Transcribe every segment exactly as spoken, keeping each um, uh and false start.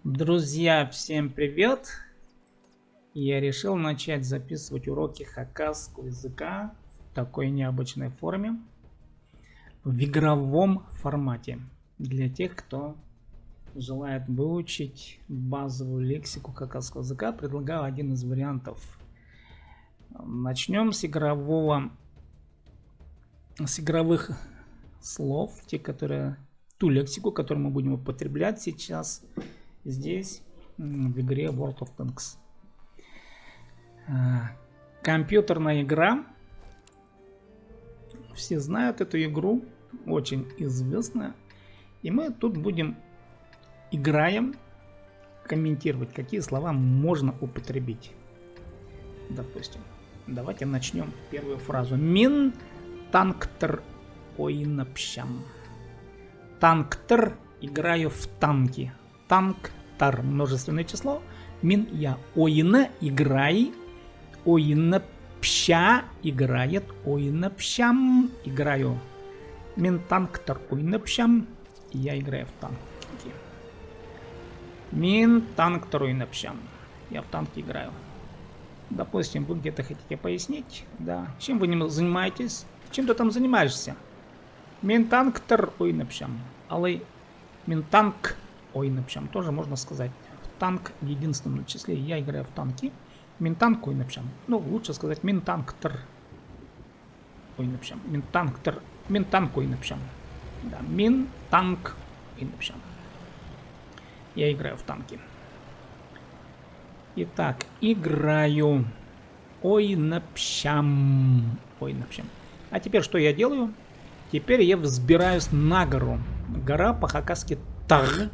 Друзья, всем привет! Я решил начать записывать уроки хакасского языка в такой необычной форме, в игровом формате. Для тех, кто желает выучить базовую лексику хакасского языка, предлагаю один из вариантов. Начнём с игрового, с игровых слов, те, которые, ту лексику, которую мы будем употреблять сейчас здесь, м, в игре World of Tanks. А, компьютерная игра. Все знают эту игру, очень известная. И мы тут будем, играем, комментировать, какие слова можно употребить. Допустим, давайте начнём первую фразу. Мин танктар ойнапчам. Танктар, играю в танки. Танктар, множественное число. Мин, я, ойна, играй, ойнапча, играет, ойнапчам, играю. Мин танктар ойнапчам, я играю в танки. Мин танктар ойнапчам, я в танки играю. Допустим, вы где-то хотите пояснить, да, чем вы ним-, занимаетесь, чем ты там занимаешься? Мин танктар ойнапчам. Алай мин танк ойнапчам. Тоже можно сказать. В танк в единственном числе. Я играю в танки. Мин танк ойнапчам. Ну, лучше сказать, мин танктар ойнапчам. Мин танктар, мин танк ойнапчам. Да, мин танк ойнапчам. Я играю в танки. Итак, играю. Ойнапчам. Ойнапчам. А теперь что я делаю? Теперь я взбираюсь на гору. Гора по-хакасски тағ.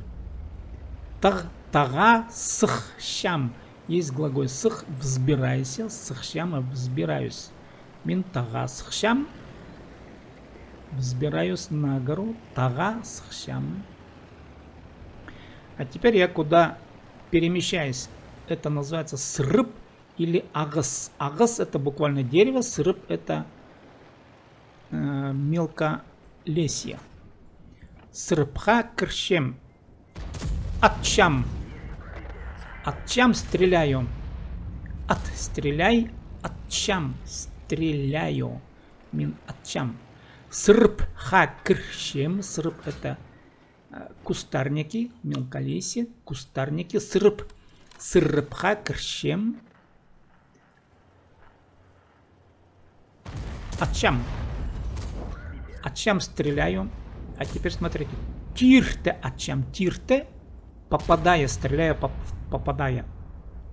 Тағ, тағаа сыхчам. Есть глагол сых, взбирайся, сыхчам, взбираюсь. Мин тағаа сыхчам. Взбираюсь на гору, тағаа сыхчам. А теперь я куда перемещаюсь? Это называется сырып или ағас. Ағас — это буквально дерево, сырып — это, э, мелколесье. Сырыпха кірчем. Атчам. Атчам, стреляю. Ат, стреляй, атчам, стреляю. Мин атчам. Сырыпха кірчем. Сырып — это, э, кустарники, мелколесье, кустарники. Сырып. Сырыпха кірчем. Атчам. Атчам, стреляю. А теперь смотрите. Тирте атчам, тирте. Попадая, стреляю, поп-, попадая.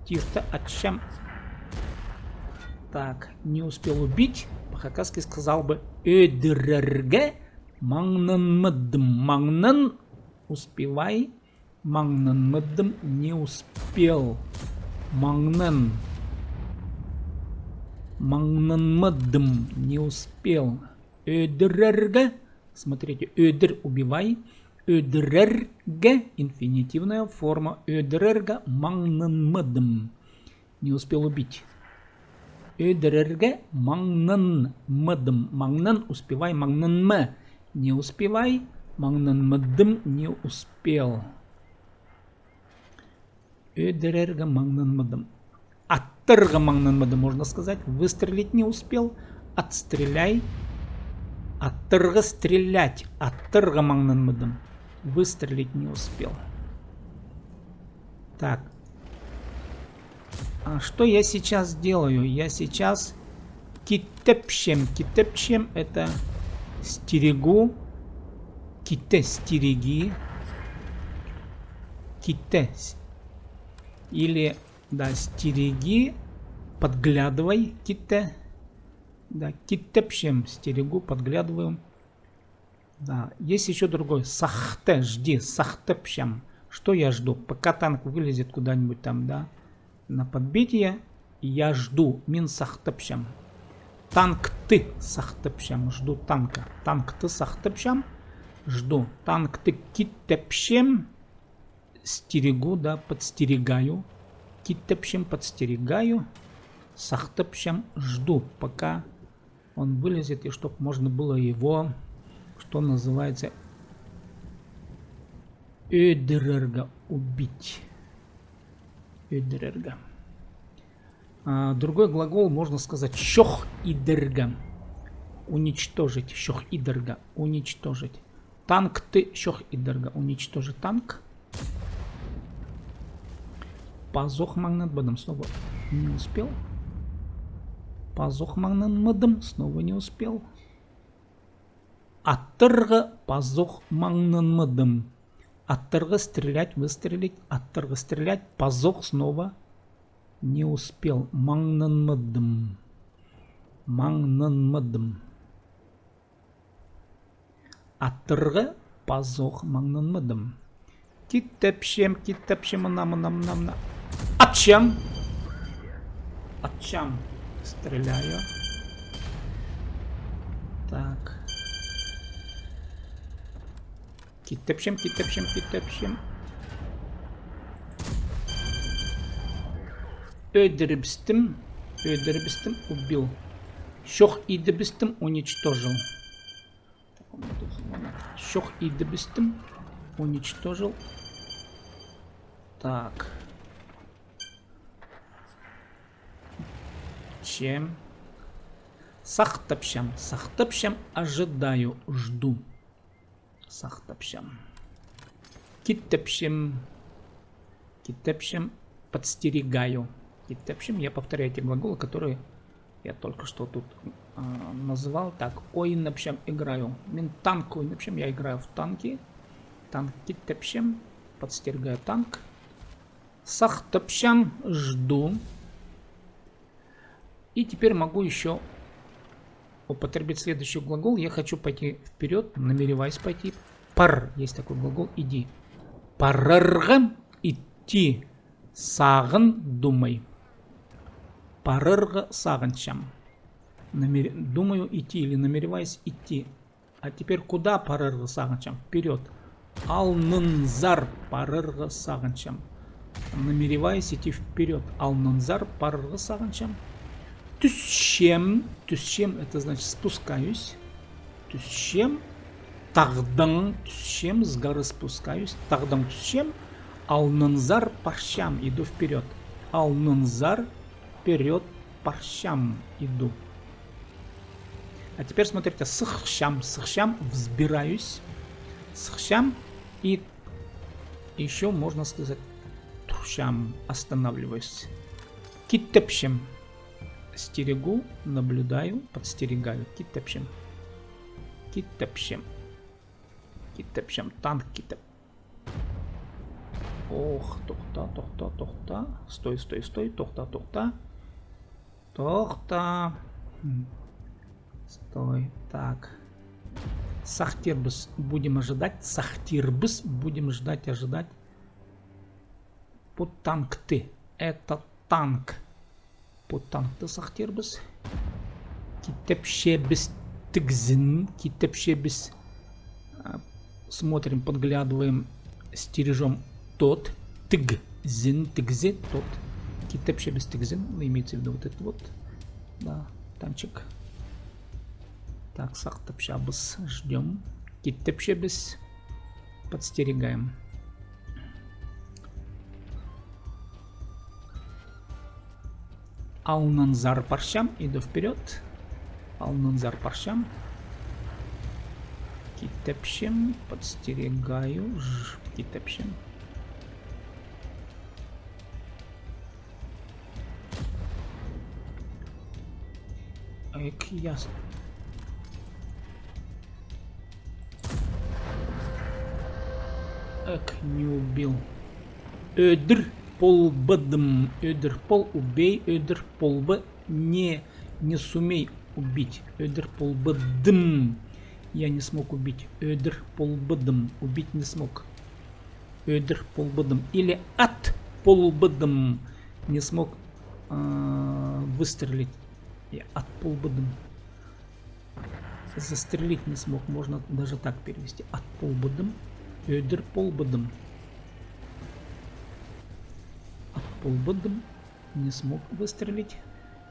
Тирте атчам. Так, не успел убить. По-хакасски сказал бы: ӧдірерге маңнанмадым. Маңнан — успевай. Маңнанмадым, не успел. Маңнан. Маңнанмадым, не успел. Ӧдірерге. Смотрите, ӧдір — убивай. Ӧдірерге — инфинитивная форма. Ӧдірерге маңнанмадым. Не успел убить. Ӧдірерге маңнанмадым. Маңнан — успевай, маңнанма. Не успевай, маңнанмадым, не успел. Ӧдірерге маңнанмадым. Аттарға маңнанмадым, можно сказать. Выстрелить не успел. Отстреляй. Аттарға — стрелять. Аттарға маңнанмадым. Выстрелить не успел. Так. А что я сейчас делаю? Я сейчас киттепчем. Киттепчем — это стерегу. Китте, стереги. Китте. С-, или, да, стереги, подглядывай, китте. Да, киттепчем, стерегу, подглядываю. Да, есть ещё другой. Сахты, жди, сахтапчам. Что я жду? Пока танк вылезет куда-нибудь там, да, на подбитие, я жду, мин сахтапчам. Танкты сахтапчам, жду танка. Танкты сахтапчам, жду. Танкты киттепчем, стерегу, да, подстерегаю. Киттепчем, подстерегаю. Сахтапчам, жду, пока он вылезет, и чтоб можно было его, что называется, ӧдірерге, убить. Ӧдірерге. А, другой глагол можно сказать чох идерге. Уничтожить. Чох идерге. Уничтожить. Танкты чох идерге. Уничтожить танк. Пазох маңнанмадым. Снова не успел. Пазох маңнанмадым. Снова не успел. Аттарға пазох маңнанмадым. Аттарға стрелять, выстрелить, аттарға стрелять, пазох снова не успел, маңнанмадым. Маңнанмадым. Аттарға пазох маңнанмадым. Киттепчем, киттепчем, мына, мына, мына, мына. Атчам. Атчам. Стреляю. Так. Киттепчем, киттепчем, киттепчем. Ӧдірібістім, ӧдірібістім, убил. Чох идібістім, уничтожил. Чох идібістім, уничтожил. Так. Чем? Сахтапчам, сахтапчам, ожидаю, жду. Сахтапчам. Киттепчем. Киттепчем, подстерегаю. Киттепчем, я повторяю те глаголы, которые я только что тут, а, называл. Так, ойнапчам, играю. Мин танк ойнапчам, я играю в танки. Танк киттепчем, подстерегаю танк. Сахтапчам, жду. И теперь могу ещё употребить следующий глагол. Я хочу пойти вперёд, намереваюсь пойти. Пар. Есть такой глагол. Иди. Парарға, идти. Сағын, думай. Парарға сағынчам. Намер-, думаю идти или намереваюсь идти. А теперь куда парарға сағынчам? Вперёд. Алнынзар парарға сағынчам. Намереваюсь идти вперёд. Алнынзар парарға сағынчам. Тӱсчем. Тӱсчем, это значит спускаюсь. Тӱсчем. Тағдаң тӱсчем, с горы спускаюсь. Тағдаң тӱсчем. Алнынзар парчам, иду вперёд. Алнынзар вперёд парчам, иду. А теперь смотрите, сыхчам, сыхчам, взбираюсь. Сыхчам и ещё можно сказать турчам, останавливаюсь. Киттепчем. Стерегу, наблюдаю, подстерегаю. Киттепчем. Киттепчем. Киттепчем. Танк киттеп. Ох, тохта, тохта, тохта. Стой, стой, стой. Тохта, тохта. Тохта. Хм. Стой. Так. Сахтирбыс. Будем ожидать. Сахтирбыс. Будем ждать, ожидать. Пу танкты. Это танк. Пу танкты сахтирбыс. Киттепчебіс тігзін, киттепчебіс. А, смотрим, подглядываем, стережём тот. Тігзін, тігзі, тот. Киттепчебіс тігзін, ну, имеется в виду вот это вот. Да, танчик. Так, сахтапчабыс, ждём. Киттепчебіс. Подстерегаем. Алнынзар парчам, иду вперёд. Алнынзар парчам. Киттепчем, подстерегаю, ж-, киттепчем. Эк, ясно. Эк, не убил. Ӧдір полбадым. Ӧдір пол, убей, ӧдір полба, не, не сумей убить. Ӧдір полбадым. Я не смог убить. Ӧдір полбадым. Убить не смог. Ӧдір полбадым. Или ат полбадым. Не смог, а, выстрелить. Я ат полбадым. Застрелить не смог. Можно даже так перевести. Ат полбадым. Ӧдір полбадым. Ат полбадым. Не смог выстрелить.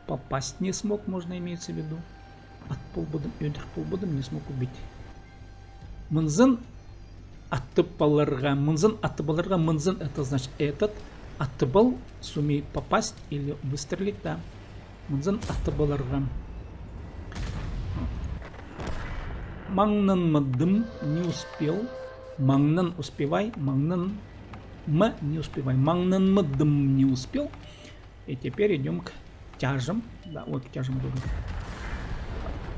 Попасть не смог, можно, имеется в виду. Ат полбадым, ӧдір полбадым, не смог убить. Мынзын атып аларға, мынзын атып аларға, мынзын, это значит этот, Атып ал, суметь попасть или выстрелить, да. Мынзын атып аларға. Маңнанмадым, не успел. Маңнан успевай, маңнан ма не успевай. Маңнанмадым, не успел. И теперь идём к тяжам. Да, ой, к тяжам говорю.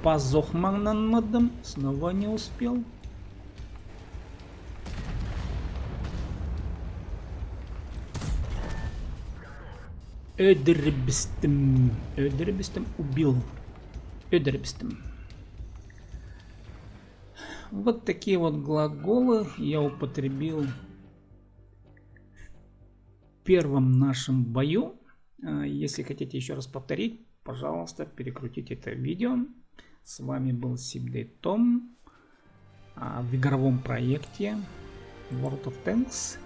Пазох маңнанмадым, снова не успел. Ӧдірібістім. Ӧдірібістім, убил. Ӧдірібістім. Вот такие вот глаголы я употребил в первом нашем бою. А, если хотите ещё раз повторить, пожалуйста, перекрутите это видео. С вами был Сибдей Том, а, в игровом проекте World of Tanks.